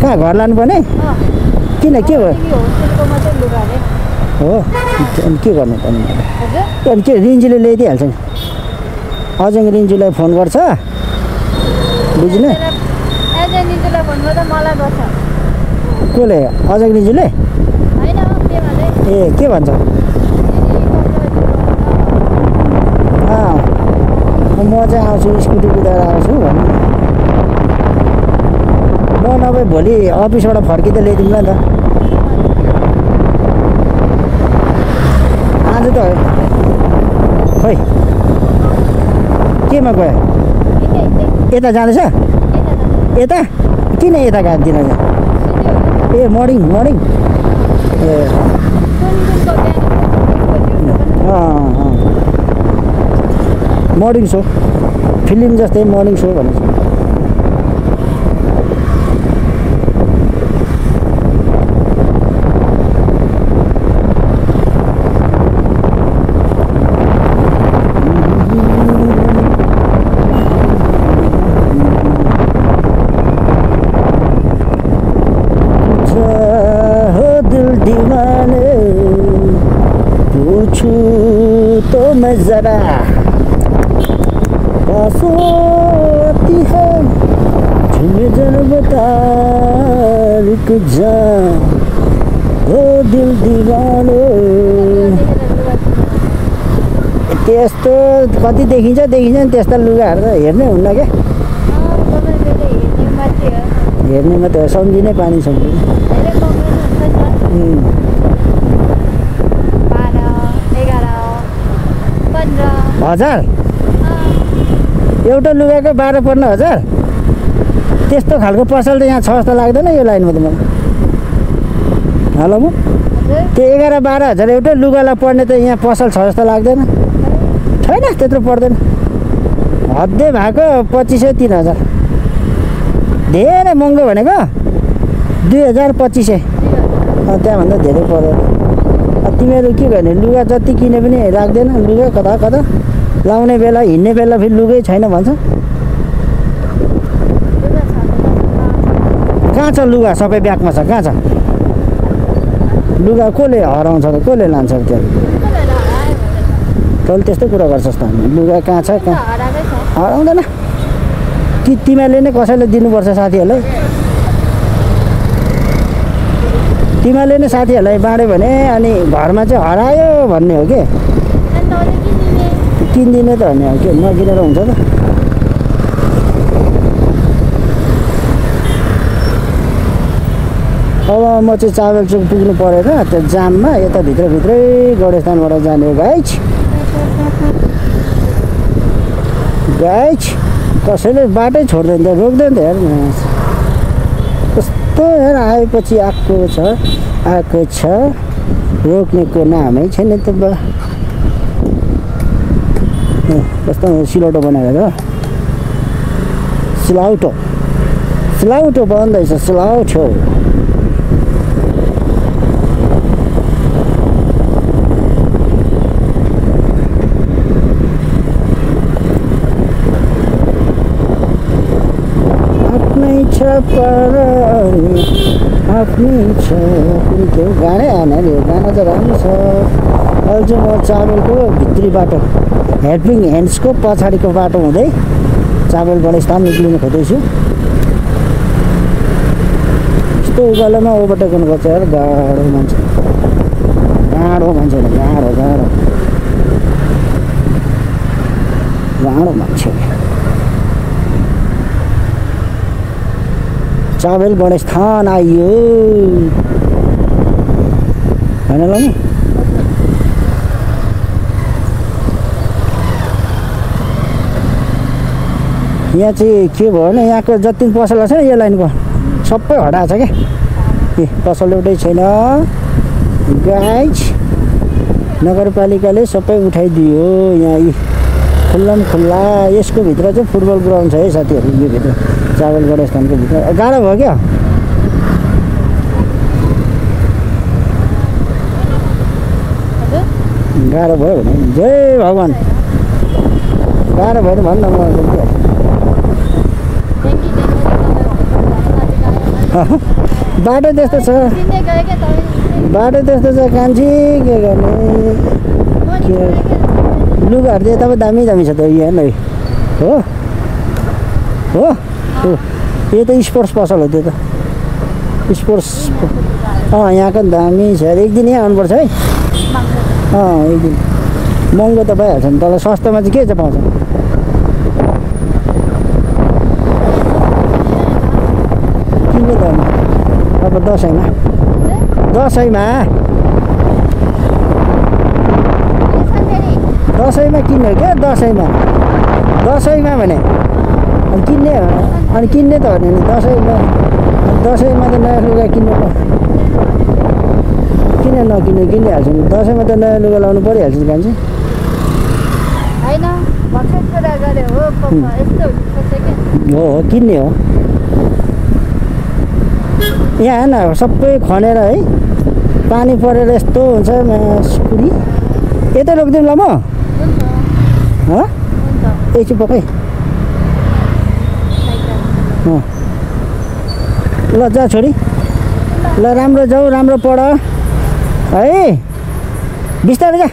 कहाँ घर लानुपर्ने? किन के भयो? हो अनि के गर्नु पर्ने? अनि के रिन्जुले ल्याइदिइहाल्छ नि। अजङ रिन्जुलाई फोन गर्छ बुझ्नु? कसले? अजङ रिन्जुले? ए के भन्छ? म चाहिँ आउँछु स्कुटी कुदाएर आउँछु भन्नु। म नभए भोलि अफिसबाट फर्किँदा ल्याइदिउँला नि त। आज त खै केमा गयो? यता जाँदैछ? यता किन यता गएको दिन? ए मर्निङ ए मर्निङ सो फिल्म जस्तै मर्निङ सो भनेको छ। मैं जरा पासोती है झुमे जन बता रुक जा हो दिल दीवानो। त्यस्तो कति देखिन्छ नि त्यस्ता लुगाहरू त हेर्नै हुन्न क्या। हेर्ने मात्रै हो, सम्झिनै पानी सम्झिने। 1000 एउटा लुगाको 12-15,000 त्यस्तो खालको पसल त यहाँ छ जस्तो लाग्दैन यो लाइनमा त मलाई। हेलो म त्यो 11-12,000 एउटै लुगालाई पर्ने त यहाँ पसल छ जस्तो लाग्दैन। छैन त्यत्रो पर्दैन। हद्दे भएको 2500-3000 धेरै महँगो भनेको 2000-2500 त्यहाँभन्दा धेरै पर्दैन। तिमीहरू के गर्ने? लुगा जति किने पनि राख्दैन लुगा, कता कता लाउने बेला हिँड्ने बेला फेरि लुगै छैन भन्छ। कहाँ छ लुगा? सबै ब्यागमा छ। कहाँ छ लुगा? कसले हराउँछ त? कसले लान्छ त्यहाँ? तैँले त्यस्तो कुरा गर्छस् त? लुगा कहाँ छ? कहाँ हराउँदैन कि? तिमीहरूले नै कसैले दिनुपर्छ साथीहरूलाई। तिमीहरूले नै साथीहरूलाई बाँड्यो भने अनि घरमा चाहिँ हरायो भन्ने हो कि? किनिदिने त भन्ने हो कि? नकिनेर हुन्छ त? अब म चाहिँ चावल चोक पुग्नु परेर त्यो जाममा यता भित्रै गणेशस्थानबाट जाने हो गाइज। कसैले बाटै छोड्दैन त, रोक्दैन त हेर। कस्तो हेर आएपछि आएको छ रोक्नेको नामै छैन त बा। कस्तो सिलौटो बनाएर सिलाउटो बन्दैछ सिलाउटो। आफ्नै छ कुनै त्यो गानै आएन नि गाना चाहिँ राम्रो छ। अहिले चाहिँ म चाबेलको भित्री बाटो हेल्पिङ ह्यान्ड्सको पछाडिको बाटो हुँदै चाबेल गणेशधाम निक्लिनु खोज्दैछु। यस्तो उकालोमा ओभरटेकन गर्छ यार गाह्रो मान्छे गाह्रो मान्छे चाबेल गणेशस्थान आइयो होइन ल नि यहाँ चाहिँ के भयो भने यहाँको जति पसल छ यो लाइनको सबै हटाएको छ क्या पसल एउटै छैन गाइज। नगरपालिकाले सबै उठाइदियो यहाँ यी खुल्ला यसको भित्र चाहिँ फुटबल ग्राउन्ड छ है साथीहरू। यो भित्र चाबेल गणेशस्थानको भित्र गाह्रो भयो क्या गाह्रो भयो भने जय भगवान् गाह्रो भयो भने भन्न म बाटो त्यस्तो छ कान्छी के गर्ने लुगाहरू चाहिँ तपाईँ दामी छ त यहाँ है हो यो त स्पोर्ट्स पसल हो त्यो त स्पोर्ट्स यहाँको दामी छ एक दिन यहाँ आउनुपर्छ है एक दिन महँगो त भइहाल्छ नि तल सस्तोमा चाहिँ के चाहिँ पाउँछ किन्ने दामी अब दसैँमा किन्यो क्या दसैँमा भने अनि किन्ने त हो नि दसैँमा त नयाँ लुगा किन्नु किन नकिन्नु किनिहाल्छ नि दसैँमा त नयाँ लुगा लाउनु परिहाल्छ नि कान्छी हो किन्ने हो यहाँ हेर्न सबै खनेर है पानी परेर यस्तो हुन्छ पुरी यतै रोकिदिउँ ल म एकछिन पक्कै ल जा छोरी ल राम्रो जाऊ राम्रो पढ है बिस्तारै जा।